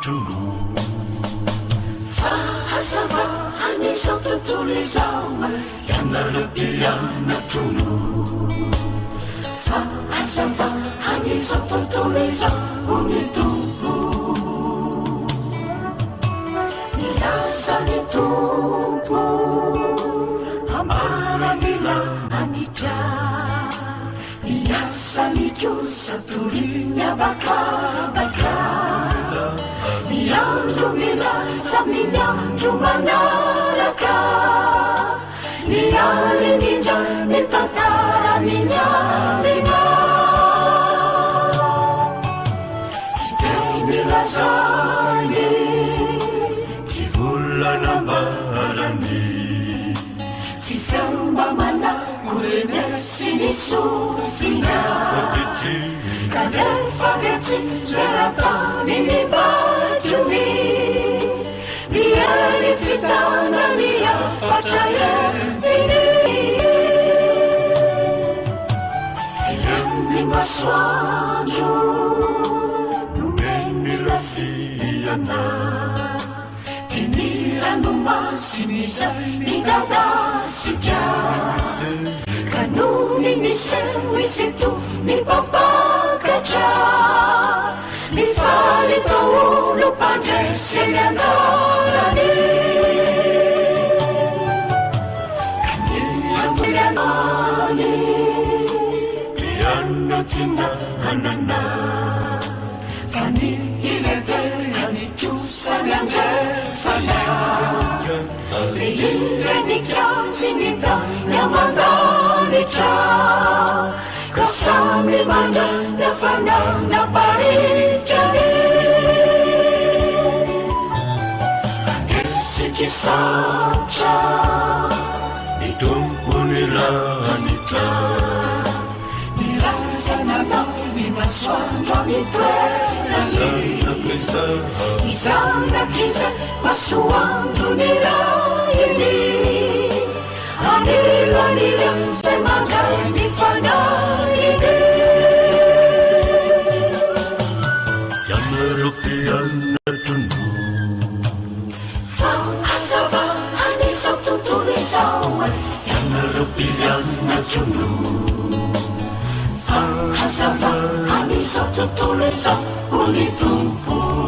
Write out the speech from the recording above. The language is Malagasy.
mpianatro no. Fa hazavan'izao tontolo izao Ianareo mpianatro no. Fa hazavan'izao tontolo izao ho ny Tompo. Nilaza ny Tompo ambara ny lanitra. Ny asany kosa toriny habakabaka. Ny andro milaza amin'ny andro manaraka. Ny alina indrindra ny tantara amin'ny alina. Tsy teny lazainy, Tsy volana ambarany. Tsy feo mba manako renesy ny sofina. Fa dia tsy Kanefa dia tsy zera-tany ny bakony. Ny hery tsy tana ny hafatra entiny. Tsy ren'ny masoandro nomeny lasiana. Dia ny ranomasina izay midadasika. Ka nony niseho izy to ny mpampakatra. Mifaly daholo mpandresy ny anarany. Ka ny antony anany Mpianatry hanana. Fa ny iletehany kosa ny andrefana. Dia indre ny kasy ny tany aman-danitra. Ka samy mandray ny hafanana parikany. Isika saotra Ny Tompo ny lanitra. Ny razananao ny masoandro amin'ny toerany. Zanak'izaho. Ny zanak'izay masoandro ny rainy. Anilan'ireo izay mandray ny fanahiny. Ianareo mpianatro no. Fa hazavan'izao tontolo izao. Ianareo mpianatro no. Fa hazavan'izao tontolo izao ho ny Tompo.